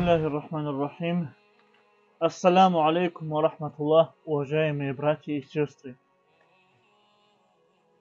Бисмиллахир-Рахманир-Рахим. Ассаламу алейкум ва рахматуллах, уважаемые братья и сестры.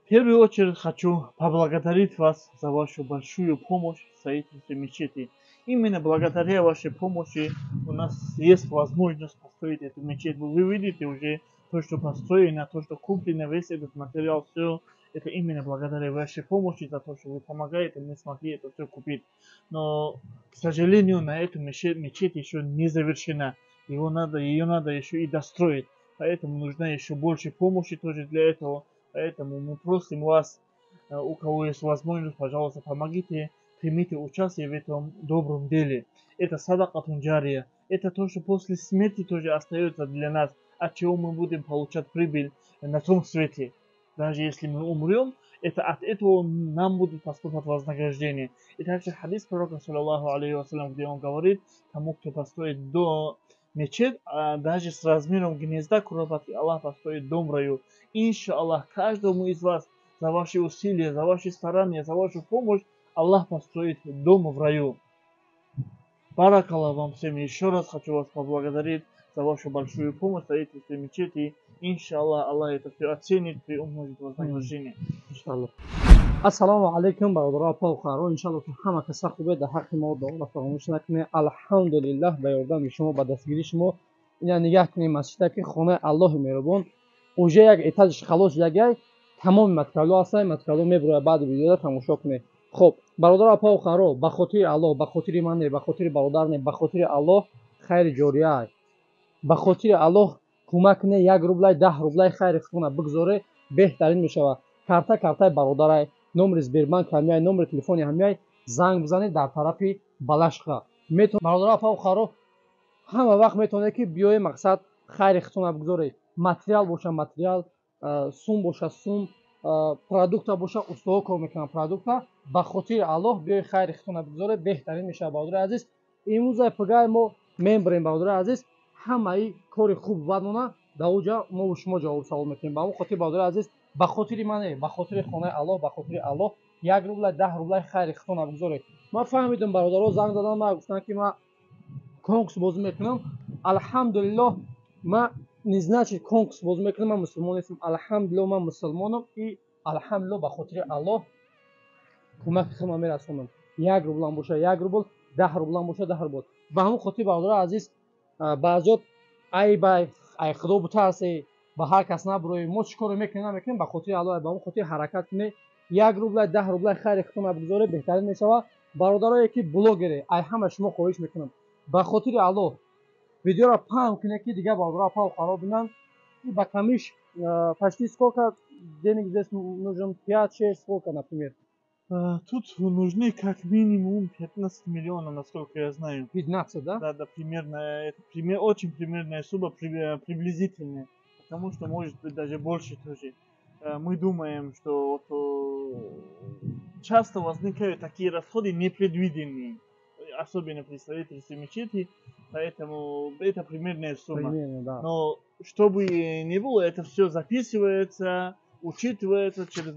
В первую очередь хочу поблагодарить вас за вашу большую помощь в строительстве мечети. Именно благодаря вашей помощи у нас есть возможность построить эту мечеть. Вы видите уже то, что построено, то, что куплено, весь этот материал, все это именно благодаря вашей помощи, за то, что вы помогаете, мы смогли это все купить. Но, к сожалению, на эту мечеть еще не завершена. Ее надо еще и достроить. Поэтому нужна еще больше помощи тоже для этого. Поэтому мы просим вас, у кого есть возможность, пожалуйста, помогите, примите участие в этом добром деле. Это садакатун джария. Это то, что после смерти тоже остается для нас, от чего мы будем получать прибыль на том свете. Даже если мы умрем, это от этого нам будут поступать вознаграждение. И также хадис пророка, саллаллаху алейхи вассалям, где он говорит, тому, кто построит до мечеть, а даже с размером гнезда куропатки, Аллах построит дом в раю. Иншаллах, каждому из вас за ваши усилия, за ваши старания, за вашу помощь Аллах построит дом в раю. Баракаллах вам всем. Еще раз хочу вас поблагодарить за вашу большую помощь в строительстве мечети. Иншаллах, Аллах это все оценит и умножит вознаграждение. Иншаллах. Ассаламу алейкум, бародаро павхаро. Иншаллах ки ҳама каса хубе дар ҳаққи мо дуоро фаромӯш накунед. Алҳамдулиллаҳ ба ёрдами шумо, ба дастгирии шумо ина нигоҳ кунед масҷида ки хонаи Аллоҳи меҳрубон уже як этажиш халос шудагай, тамоми материалҳо ҳастанд. Материалҳо мебурад баъди видеода тамошо кунед. хуб, бародаро павхаро, ба хотири Аллоҳ, ба хотири ман не, ба хотири бародар не, ба хотири Аллоҳ хайри ҷория, ба хотири Аллоҳ кӯмак кунед. 1 рубля 10 рубля хайри худона бигзоре, беҳтарин мешавад. Картаи бародарай, номери Сбербанк ҳамяй, номери телефони ҳамяй занг бизанед дар тарафи балашқа. Бародаро павхаро, ҳама вақт метавонед ки биёед мақсад хайри худона бигзоред. Материал боша материал, сум боша сум, продукта боша, устоҳо кор мекунанд продукта. Ба хотири Аллоҳ биёед хайри худона бигзоред, беҳтарин мешавад. бародари азиз, имрӯза пагаи мо мебарем. бародари азиз, ҳамаи кори хуб вадмона дар оҷа мо шумо ҷавоб савол мекунем. ба ҳамон хотир бародари азиз, ба хотири мане, ба хотири хонаи Аллоҳ, ба хотири Аллоҳ 1 рубля 10 рубля хайри худона бигзоред. Ман фаҳмидам бародаро занг задан, ман гуфтанд ки ман конкурс бозӣ мекунам. Алҳамдулиллоҳ, ман не значит конкурс бозӣ мекунам, ман мусулмон нестам. Алҳамдулиллоҳ, ман мусулмонам и алҳамдулиллоҳ ба хотири Аллоҳ кӯмаки худам мерасонам. 1 рублам боша 1 рубл, 10 рублам боша 10 рубл. ба ҳамон хотир бародари азиз, баъзиёт ай худо бутарсе, ба ҳар кас набуроӣ, мо чӣ коре мекунем намекунем, ба хотири Аллоҳ, ба ҳамон хотир ҳаракат кунед. 1 рубля 10 рубля хайри худона бигзоред, беҳтарин мешавад. бародарое ки блогере, ай ҳама шумо хоҳиш мекунам, ба хотири Аллоҳ видеоро паҳн кунед ки дигар бародаро павхаро бинанд. И ба камиш почти сколько денег здесь нужен? 5-6, сколько, например? Тут нужны как минимум 15 миллионов, насколько я знаю. 15, да? Да, примерно. Это очень примерная сумма, приблизительная. Потому что может быть даже больше тоже. Мы думаем, что часто возникают такие расходы непредвиденные. Особенно при строительстве мечети. Поэтому это примерная сумма. Примерно, да. Но чтобы не было, это все записывается, учитывается через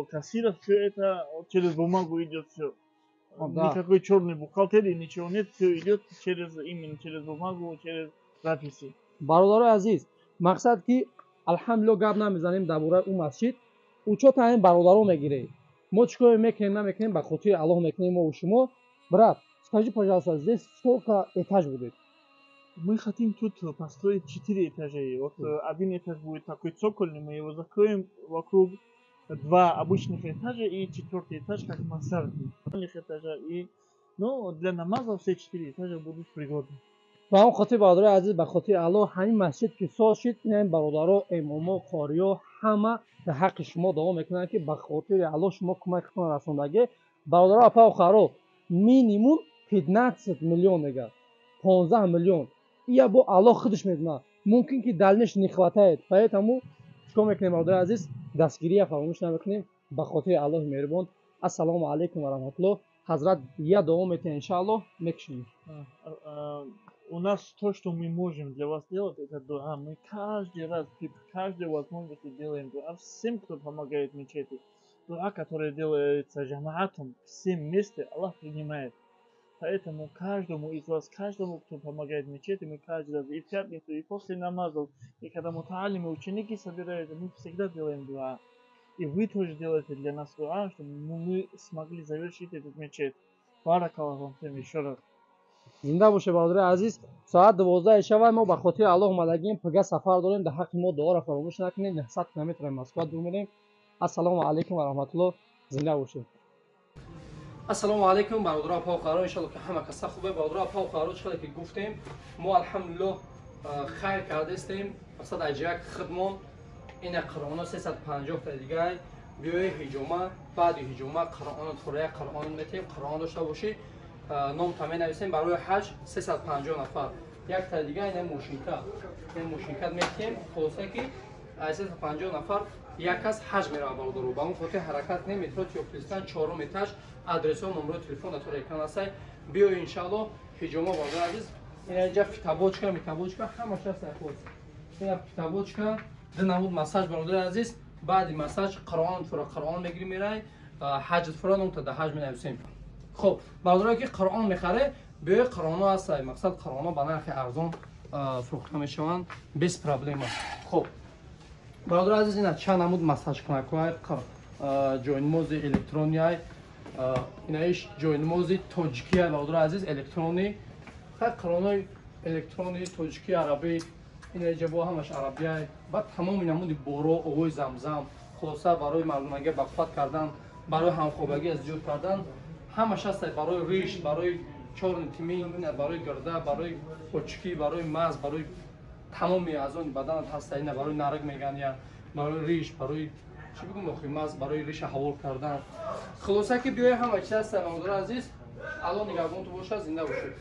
кассира, все это через бумагу идет все. Да. Никакой черной бухгалтерии, ничего нет, все идет именно через бумагу, через записи. бародари азиз, мақсад ки алҳамдулиллоҳ гап намезанем дар бораи ӯ масҷид. учёта ҳамин бародаро мегиред. мо чӣ коре мекунем намекунем, ба хотири Аллоҳ мекунем мо шумо. Брат, скажи, пожалуйста, здесь сколько этаж будет? Мы хотим тут построить 4 этажа. Вот один этаж будет такой цокольный, мы его закроем вокруг 2 обычных этажа и 4-й этаж как мансардный. Этажа но для намаза все 4 этажа будут пригодны. ба ҳамон хотир бародари азиз, ба хотири Аллоҳ ҳамин масҷид ки соз шид, ин бародаро, имомо, қориё ҳама дар ҳаққи шумо дуо мекунанд ки ба хотири Аллоҳ шумо кӯмаки худтон расондагӣ. бародаро павхаро, минимум 15 миллион мегӯяд, 15 миллион. Я бо Аллоҳ худаш медонад. Мумкин ки дальниш не хватает. Поэтому чикор мекунем бародари азиз, дастгирия фаромӯш намекунем. Ба хотири Аллоҳи меҳрубон. Ассалому алейкум ва рахматуллоҳ. ҳазрат я дуо метиҳем, иншааллоҳ мекушем. У нас то, что мы можем для вас делать, это дуа. Мы каждый раз, при каждой возможности делаем дуа всем, кто помогает мечети. Дуа, которая делается джамаатом, всем вместе, Аллах принимает. Поэтому каждому из вас, каждому, кто помогает мечети, мы каждый раз и в пятницу, и после намазов, и когда муталимы, ученики собираются, мы всегда делаем дуа. И вы тоже делаете для нас дуа, чтобы мы смогли завершить этот мечеть. Баракаллаху вам всем еще раз. зинда боше бародари азиз. Соат 12 шаб мо ба хотири Аллоҳ омадагим пага сафар дорем. Дар ҳаққи мо дуоро фаромӯш накунед. 900 километр Москва дур мерем. Ассалому алайкум ва раҳматуллоҳ. Зинда бошед. ассалому алайкум бародаро похаро. Иншаллоҳ ки ҳама каса хубе. бародаро похаро чиқадар ки гуфтем мо алҳамдулиллоҳ хайр кардастем. мақсад аҷак хидмон ина қироно 350 та дигай биёи ҳиҷома баъди ҳиҷома қироно фурая қироно метем қироно дошта бошӣ ном та менависем барои ҳаҷ 350 нафар як та дигай ина мошинка метем хулоса ки 350 нафар як кас ҳаҷ мерава бародаро ба он хотир ҳаракат неметавонад ёфтистан 4 этаж адресо номеро телефон датор экран астай биёи иншаллоҳ ҳиҷома бародаро азиз ина инҷа фитабочка метабочка ҳамаш астай хулос ина фитабочка динамуд массаж бародари азиз баъди массаж қироон фура қироон мегирӣ мерай ҳаҷ фура ном та да ҳаҷ менависем. хуб бародаро ки қироон мехаре биёи қироно астай мақсад қироно ба нархи арзон фурӯхта мешаванд без проблема. хуб бародаро азиз ина чанд намуд массаж кунакҳои ҷойнамози электронияй инаиш ҷойнамози тоҷикияй бародаро азиз электрони қиронои электрони тоҷики арабӣ ина ҷабо ҳамаш арабияй ба тамоми намуди боро овои замзам хулоса барои мардумага бахфат кардан барои ҳамхобагӣ азҷӯд кардан ҳамаш астай барои риш барои чорни тимин барои гирда барои очки барои мағз барои тамоми аъзои баданат ҳастай ина барои нарг меган я барои риш барои чӣ бигӯм охи мағз барои риша ҳавол кардан хулоса ки биёи ҳама чиз астай бародари азиз алло нигаҳбонтон бошад зинда бошед.